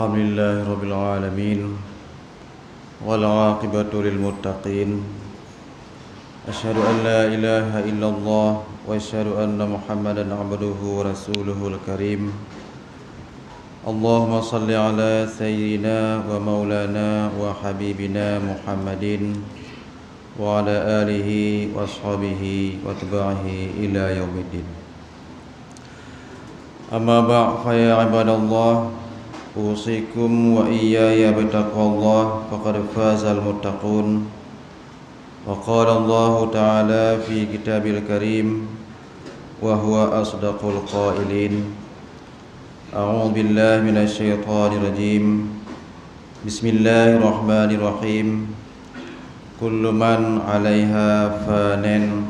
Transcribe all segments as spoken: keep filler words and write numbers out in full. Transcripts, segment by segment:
Alhamdulillahirabbil alamin. Wal aqibatu lil muttaqin. Asyhadu an la ilaha illallah wa asyhadu anna Muhammadan abduhu wa rasuluhul karim. Allahumma shalli ala sayyidina wa maulana wa habibina Muhammadin wa ala alihi wa ashabihi wa tabi'ihi ila yaumiddin. Amma ba'd, fa ya ibadallah, usikum wa iyaya bitaqwallah, faqad fazal muttaqun. Wa qala Allahu ta'ala fi kitabil karim, wa huwa asdaqul qailin. A'udzu billahi minasy syaithanir rajim. Bismillahirrahmanirrahim. Kullu man 'alaiha fanin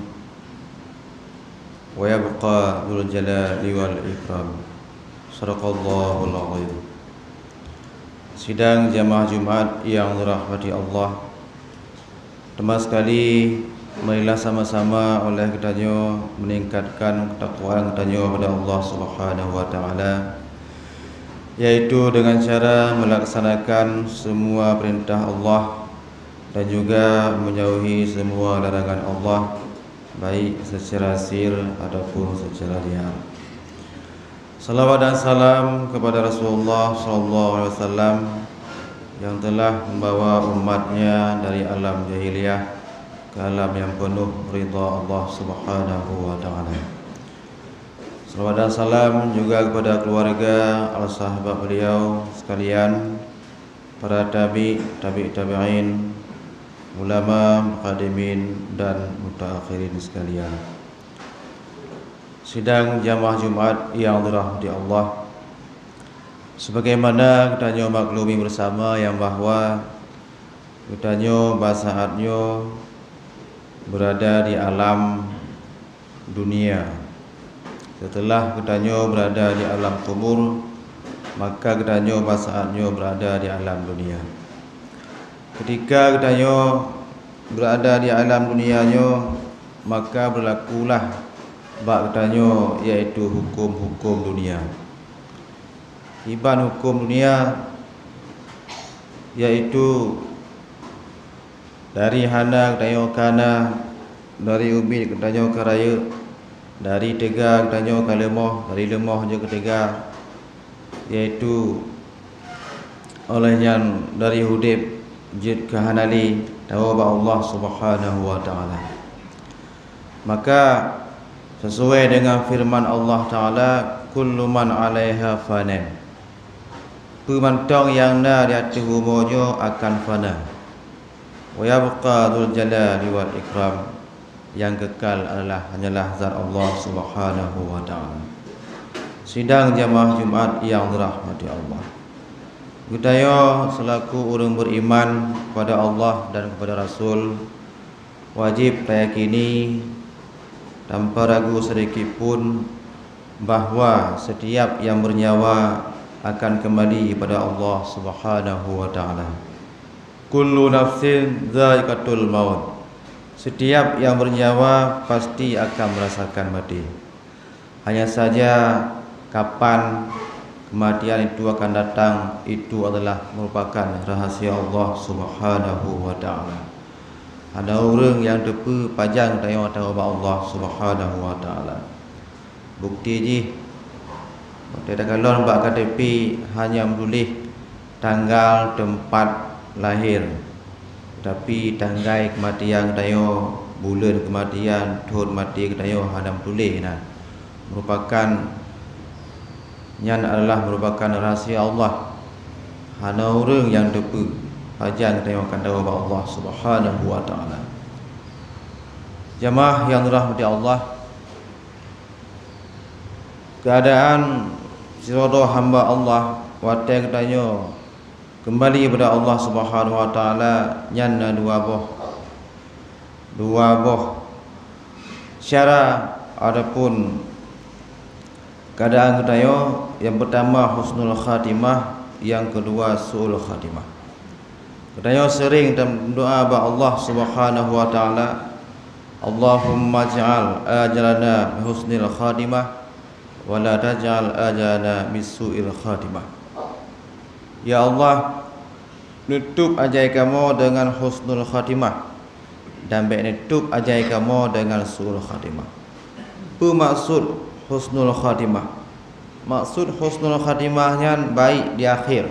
wa yabqa dzul jalali wal ikram. Sadaqallahul azim. Sidang jamaah Jumat yang dirahmati Allah, teuma sekali, marilah sama-sama oleh geutanyoe meningkatkan ketakwaan geutanyoe kepada Allah Subhanahu wa Ta'ala, yaitu dengan cara melaksanakan semua perintah Allah dan juga menjauhi semua larangan Allah, baik secara sir ataupun secara jihar. Salawat dan salam kepada Rasulullah sallallahu alaihi wasallam yang telah membawa umatnya dari alam jahiliyah ke alam yang penuh ridha Allah Subhanahu wa Ta'ala. Salawat dan salam juga kepada keluarga, al sahabat beliau sekalian, para tabi', tabi' tabi'in, ulama, mutaqaddimin, dan mutaakhirin sekalian. Sidang jamaah Jumat yang dirahmati Allah, sebagaimana geutanyoe maklumi bersama yang bahwa geutanyoe bak saat nyoe berada di alam dunia. Setelah geutanyoe berada di alam kubur, maka geutanyoe bak saat nyoe berada di alam dunia. Ketika geutanyoe berada di alam dunia nyoe, maka berlakulah bak geutanyoe, yaitu hukum-hukum dunia. Iban hukum dunia, yaitu dari hana geutanyoe ka na, dari ubit geutanyoe ka rayeuk, dari teuga geutanyoe ka leumoh, dari leumoh jeuet keu teuga, yaitu oleh nyan dari udeb jeuet keu hana lé, tawoe bak Allah Subhanahu wa Ta'ala. Maka, sesuai dengan firman Allah Ta'ala, "Kullu man 'alaiha fanin." Peue mantong nyang na di ateueh bumoe nyoe akan fana. "Wa yabqa dzul jalali wal ikram." Nyang kekal adalah hanyalah zat Allah Subhanahu wa Ta'ala. Sidang jamaah Jumat yang dirahmati Allah. Geutanyoe selaku ureuëng beriman kepada Allah dan kepada Rasul, wajib tayakini tanpa ragu sedikit pun bahwa setiap yang bernyawa akan kembali kepada Allah Subhanahu wa Ta'ala. "Kullu nafsin dzaiqatul maut." Setiap yang bernyawa pasti akan merasakan mati. Hanya saja, kapan kematian itu akan datang, itu adalah merupakan rahasia Allah Subhanahu wa Ta'ala. Hana ureuëng nyang teupeu pajan geutanyoe tawoe bak Allah Subhanahu wa Ta'ala. Bukti jih, watée takalon bak K T P hanya meutuléh tanggal teumpat lahé, tapi tanggai keumatian geutanyoe, buleuen keumatian, thon maté geutanyoe hana meutuléh na. Meurupakan, nyan adalah meurupakan rahasia Allah. Hana ureuëng nyang teupeu pajan geutanyoe akan tawoe bak Allah Subhanahu wa Ta'ala. Jamaah yang dirahmati Allah, keuadaan sidroe-droe hamba Allah watée geutanyoe keumbali ubak Allah Subhanahu wa Ta'ala nyan na dua boh, dua boh syara ataupun keuadaan geutanyoe. Nyang peutama husnul khatimah, nyang keudua su'ul khatimah. Geutanyoe seuring tameudoá bak Allah Subhanahu wa Ta'ala, "Allahumma ij'al ajalana min husnil khatimah, wa la taj'al ajalana min su'il khatimah." Ya Allah, neutup ajai kamoe deungon husnul khatimah, dan bék neutup ajai kamoe deungon su'ul khatimah. Peue maksud husnul khatimah? Maksud husnul khatimah nyan baik di akhé.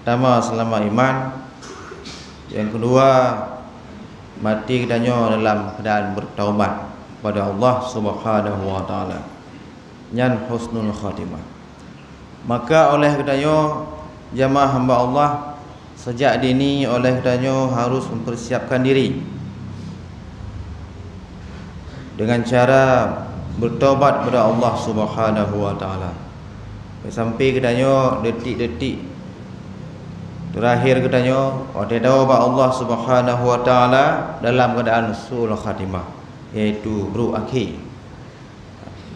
Pertama, seulama iman. Nyang keudua, maté geutanyoe dalam keuadaan beutaubat kepada Allah Subhanahu wa Taala. Nyan husnul khatimah. Maka oleh geutanyoe, jamaah hamba Allah, sejak dini oleh geutanyoe harus mempersiapkan diri dengan cara bertobat kepada Allah Subhanahu wa Taala. Sampai geutanyoe detik-detik terakhir geutanyoe watée tau bak Allah Subhanahu wa Taala dalam keadaan su'ul khatimah, yaitu buruk akhé.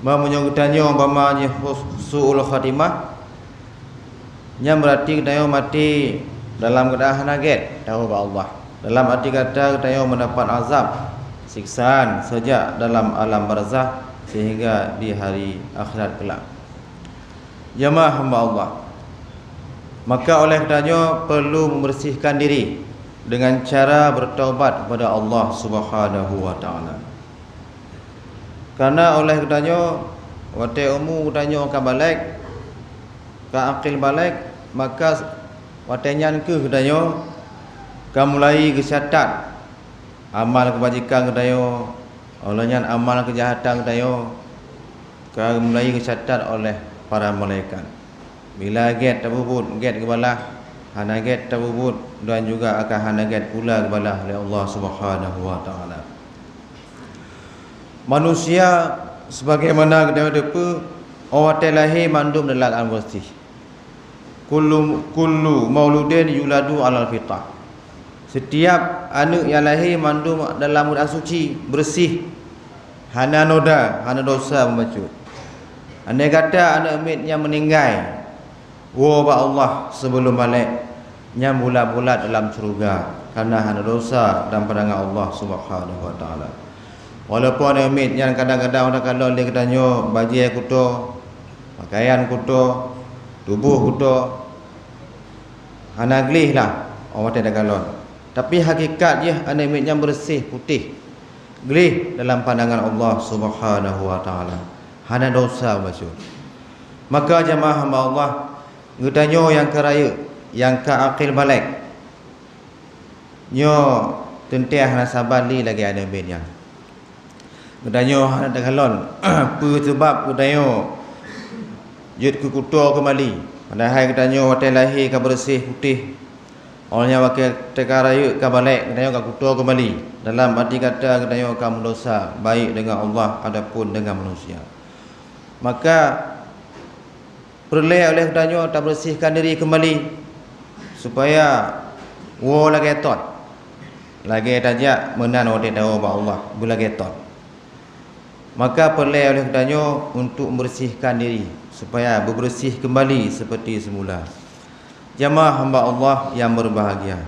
Meunyoe geutanyoe umpama jih hus-, su'ul khatimah, nyan berarti geutanyoe maté dalam keuadaan hana gét tau bak Allah. Dalam arti kata, geutanyoe mendapat azab, siksaan sejak dalam alam barzakh sehingga di hari akhirat kelak. Jamaah hamba Allah, maka oleh geutanyoe perlu membersihkan diri dengan cara bertaubat kepada Allah Subhanahu wa Taala. Karena oleh geutanyoe, watée umu geutanyoe ka balek, ka akil balek, maka watée nyan keuh geutanyoe ka mulai geucatat amal keubajikan geutanyoe, óh lheueh nyan amal keujahatan geutanyoe ka mulai geucatat oleh para malaikat. Bila gét tapeubuet, gét geubalah, hana gét tapeubuet, dan juga akan hana gét pula geubalah lé Allah Subhanahu wa Taala. Manusia sebagaimana geutanyoe teupeue, óh watée lahé mandum dalam keuadaan beureuséh. Kullu, kullu mauludin yuladu alal fitrah. Setiap aneuëk nyang lahé mandum dalam keuadaan suci, beureuséh, hana noda, hana desya meubacut. Andai kata aneuëk miet nyang meuninggai woe bak Allah sibeulom balek, nyan bulat-bulat dalam syeuruga, kareuna hana desya dan pandangan Allah Subhanahu wa Taala. Walaupun aneuëk miet nyan kadang-kadang takalon lé geutanyoe bajée kuto, pakaian kuto, tuboh kuto, hana gleh lah óh watée takalon. Tapi hakikat jih aneuëk miet nyan beureuséh, putéh, gleh dalam pandangan Allah Subhanahu wa Taala, hana desya meubacut. Maka jamaah hamba Allah, geutanyoe nyang ka rayeuk, nyang ka akil balek, nyoe teuntée hana saban lé lagée aneuëk miet nyan. Geutanyoe hana takalon peue sabab geutanyoe jeuet keu kuto keumali, padahai geutanyoe watée lahé ka beureuséh, putéh. Óh lheueh nyan watée ka rayeuk, ka balek, geutanyoe ka kuto keumali. Dalam arti kata, geutanyoe ka meudesya, baik deungon Allah ataupun deungon manusia. Maka peureulée oleh geutanyoe tabeureuséhkan diri keumali, supaya woe lagée thon, lagée tajak meunan watée tawoe bak Allah beulagée thon. Maka peureulée oleh geutanyoe untuk membersihkan diri, supaya beubeureuséh keumali seperti semula. Jamaah hamba Allah nyang beubahgia,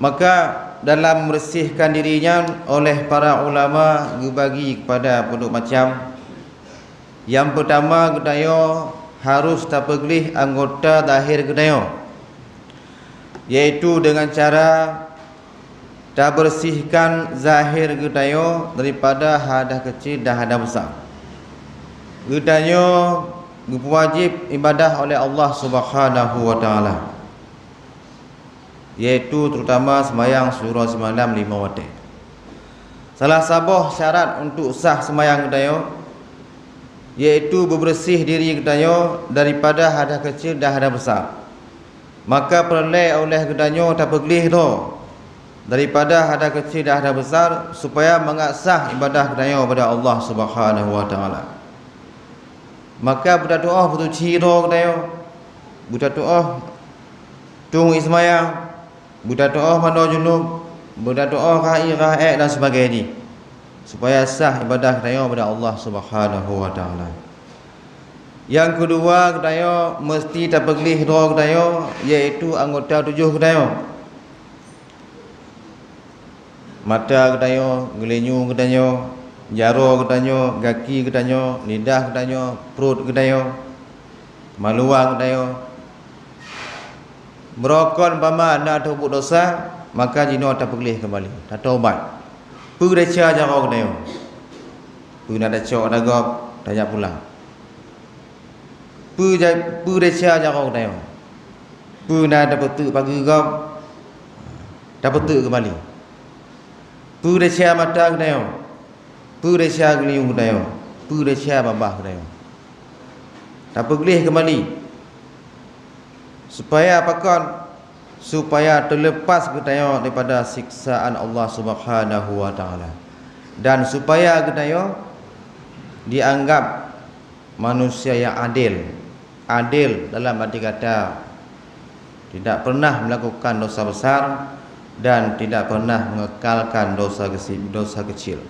maka dalam membersihkan diri nyan oleh para ulama geubagi kepada peuduek macam. Nyang peutama, geutanyoe harôh tapeugleh anggota zahé geutanyoe, yaitu deungon cara tabeureuséhkan zahé geutanyoe daripada hadas keucil dan hadas besar. Geutanyoe geupeuwajéb iébadah oleh Allah Subhanahu wa Taala, yaitu terutama seumayang siuroe simalam limong watée. Salah saboh syarat untuk sah seumayang geutanyoe, yaitu beubeureuséh diri geutanyoe daripada hadas keucil dan hadas besar. Maka peureulée oleh geutanyoe tapeugleh droe daripada hadas keucil dan hadas besar, supaya mangat sah iébadah geutanyoe ubak Allah Subhanahu wa Taala. Maka beutatuoh beusuci droe geutanyoe, beutatuoh tueng ié seumayang, beutatuoh manoe junub, beutatuoh rhah ié rhah ék dan sebagainya, supaya sah iébadah geutanyoe ubak Allah Subhanahu wa Taala. Nyang keudua, geutanyoe meuseuti tapeugleh droe geutanyoe, yaitu anggota tujoh geutanyoe. Mata geutanyoe, geulinyueng geutanyoe, jaroe geutanyoe, gaki geutanyoe, lidah geutanyoe, pruet geutanyoe, maluang geutanyoe, Meurokon umpama na teubuet desya, maka jinoe tapeugleh keumbali, tatobat. Peue desya jaroe geutanyoe? Peue na tacok ata gob, tajak pulang. Peue ja-, peue desya jaroe geutanyoe? Peue na tapeuteuk pageue gob, tapeuteuk keumbali. Peue desya mata geutanyoe? Peue desya geulinyueng geutanyoe? Peue desya babah geutanyoe? Tapeugleh keumbali. Supaya pakon? Supaya teulepas geutanyoe daripada siksaan Allah Subhanahu wa Taala, dan supaya geutanyoe dianggap manusia yang adil. Adil dalam arti kata, tidak pernah melakukan dosa besar dan tidak pernah mengekalkan dosa gesi-, dosa kecil.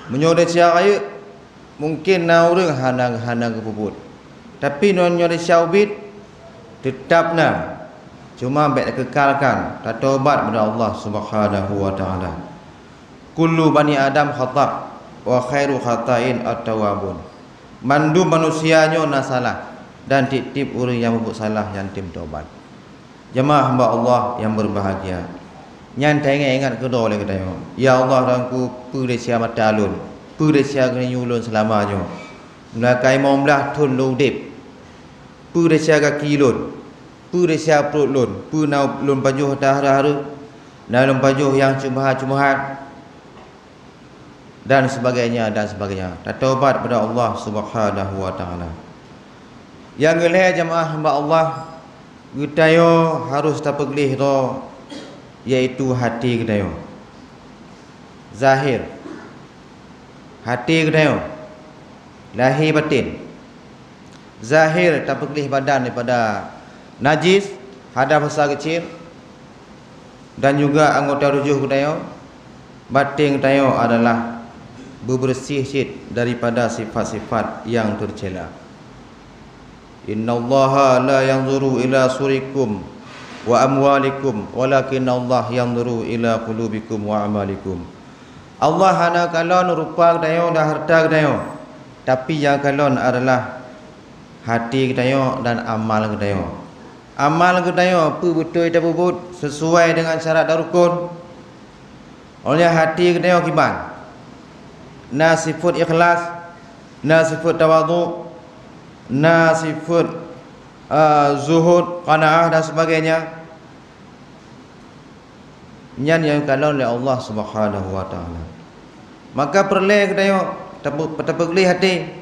Meunyoe desya rayeuk, mungken na ureuëng hana, hana geupeubuet. Tapi meunyoe desya ubit, teutab na. Cuma bék takeukalkan, tatobat bak Allah Subhanahu wa Taala. Kullu bani Adam khata, wa khairu khata'in at-tawwabun. Mandum manusia nyoe na salah, dan tieb-tieb ureuëng nyang meubuet salah nyan tem tobat. Jamaah hamba Allah nyang berbahagia, nyan taingat-ingat keudroe lé geutanyoe. Ya Allah, Tuhanku, peue desya mata lôn, peue desya geulinyueng lôn seulama nyoe. Mulai ka limong blaih thon lôn udeb, peue desya gaki lôn, peue desya pruet lôn, peue na lôn pajoh ata hareuem-hareuem, na lôn pajoh nyang syubhat-syubhat, dan sebagainya, dan sebagainya. Tatobat bak Allah Subhanahu wa Taala. Nyang keulhèe, jamaah hamba Allah, geutanyoe harôh tapeugleh droe, yaitu até geutanyoe. Zahir, até geutanyoe, lahé batén. Zahir tapeugleh badan daripada najis, hadas basa keucil, dan juga anggota tujoh geutanyoe. Batén geutanyoe adalah beubeureuséh cit daripada sifat-sifat nyang teucela. "Innallaha la yanzuru ila surikum wa amwalikum, walakinnallaha yanzuru ila qulubikum wa amalikum." Allah hana kalon rupa geutanyoe dan hareuta geutanyoe, tapi nyang kalon adalah até geutanyoe dan amal geutanyoe. Amal geutanyoe peue beutôi tapeubuet sisuai deungon syarat dan rukon? Óh lheueh até geutanyoe kiban? Na sifeuet ikhlas, na sifeuet tawadhu, na sifeuet, eh, zuhud, qanaah dan sebagainya. Nyan nyang kalon lé Allah Subhanahu wa Taala. Maka peureulée geutanyoe tape-, tapeugleh até.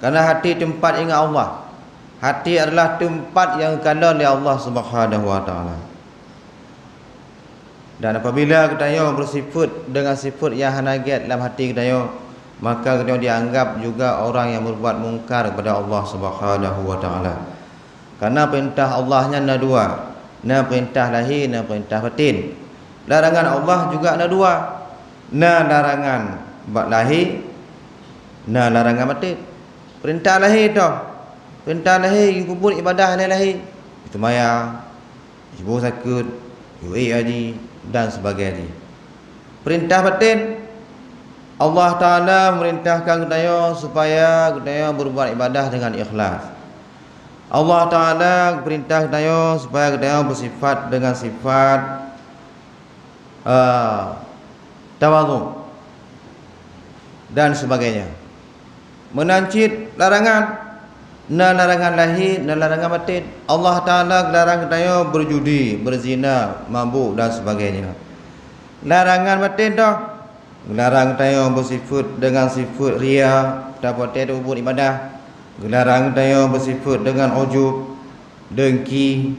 Karena até teumpat ingat Allah. Até adalah teumpat nyang kalon lé Allah Subhanahu wa Taala. Dan apabila geutanyoe beusifeuet deungon sifeuet nyang hana gét lam até geutanyoe, maka geutanyoe dianggap juga orang nyang berbuat mungkar kepada Allah Subhanahu wa Taala. Karena peurintah Allah nyan na dua, na peurintah lahé, na peurintah batén. Larangan Allah juga na dua, na larangan bak lahé, na larangan batén. Peurintah lahé toh, peurintah lahé geupeubuet ibadah lé lahé, seumayang, jiboh zakeuet, jiék haji, dan sebagainya. Peurintah batén, Allah Taala meurintahkan geutanyoe supaya geutanyoe berbuat ibadah dengan ikhlas. Allah Taala geupeurintah geutanyoe supaya geutanyoe beusifat deungon sifat, eh, tawadhu dan sebagainya. Meunan cit larangan, na larangan lahé, na larangan batén. Allah Taala geularang geutanyoe beujudi, beuzina, mabök dan sebagainya. Larangan batén toh, geularang geutanyoe beusifeuet deungon sifeuet ria, tapeuté tapeubuet ibadah. Geularang geutanyoe beusifeuet deungon ujub, dengki,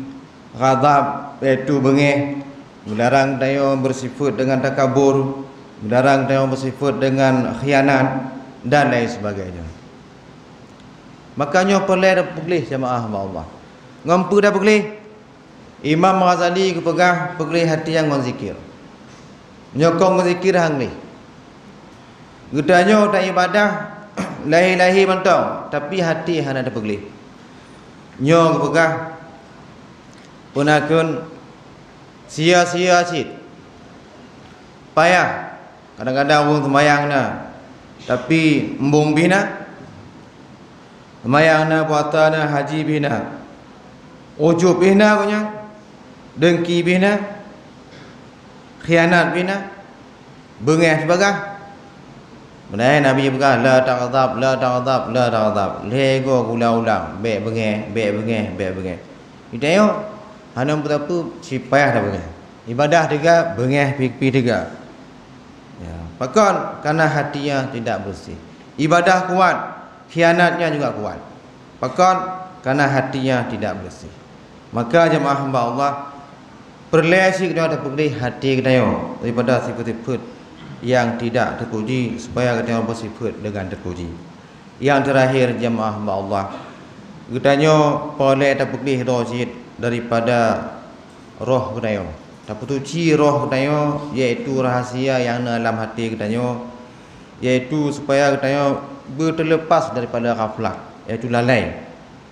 ghadab, yaitu beungéh. Geularang geutanyoe beusifeuet deungon takabur. Geularang geutanyoe beusifeuet deungon khianat dan lain sebagainya. Maka nyoe peureulée tapeugleh jamaah hamba Allah. Ngon peue tapeugleh? Imam Ghazali geupeugah peugleh até nyan ngon zikir. Nyoe kon ngon zikir han gleh. Geutanyoe taibadah lahé-lahé mantong, tapi até hana tapeugleh. Nyoe geupeugah, peue nakheun sia-sia cit, payah. Kadang-kadang ureuëng seumayang na, tapi embong bih na. Seumayang na, puasa na, haji pih na. Ujub pih na gobnyan. Dengki pih na. Khianat pih na. Beungéh sibagoe. Meunan Nabi peugah, "La taghdab, la taghdab, la taghdab." Lhèe goe geuulang-ulang, "Bèk beungéh, bèk beungéh, bèk beungéh." Geutanyoe hana peue-peue, sipayah tabeungéh. Ibadah teuga, beungéh pih, pih teuga. Ya, pakon? Karena hatinya tidak bersih. Ibadah kuat, khianatnya juga kuat. Pakon? Karena hatinya tidak bersih. Maka jamaah hamba Allah, peureulèe cit geutanyoe tapeugleh hati geutanyoe daripada sifeuet-sifeuet yang tidak terpuji, supaya geutanyoe bersifeuet dengan terpuji. Yang terakhir, jamaah hamba Allah, geutanyoe peureulèe tapeugleh droe cit daripada roh geutanyoe. Tapeusuci roh geutanyoe, yaitu rahasia yang na lam hati geutanyoe, yaitu supaya geutanyoe beuteuleupas daripada ghaflat, yaitu lalai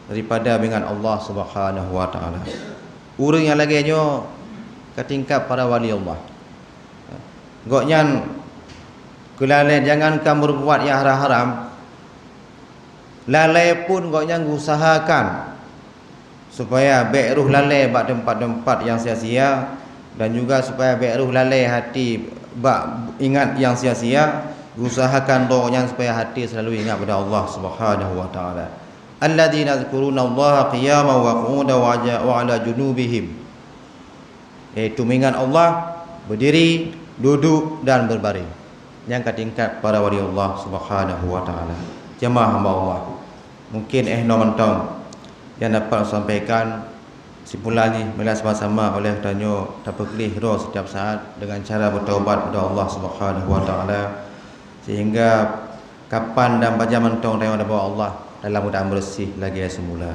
daripada bingat Allah Subhanahu wa Taala. Ureuëng nyang lagée nyoe ka tingkat para wali Allah. Gobnyan keu lalée, jangankan berbuat nyang haram-haram, lalée pun gobnyan geuusahakan supaya bék rôh lalée bak teumpat-teumpat nyang sia-sia, dan juga supaya bék rôh lalée hati bak ingat nyang sia-sia. Geuusahakan droe nyan supaya hati selalu ingat pada Allah Subhanahu wa Taala. "Alladzina yadzkurunallaha qiyaman wa qu'udan wa ja-, wa 'ala junubihim." Yaitu mengingat Allah berdiri, duduk, dan berbaring. Nyang ka tingkat para wali Allah Subhanahu wa Taala. Jamaah hamba Allah, mungkin 'oh noe mantong nyang dapat sampaikan. Simpulan jih, marilah sama-sama oleh tanyoe tapeugleh droe setiap saat dengan cara bertaubat kepada Allah Subhanahu wa Taala, sehingga kapan dan pajan mantong tanyoe tabôh Allah dalam keuadaan bersih lagée semula.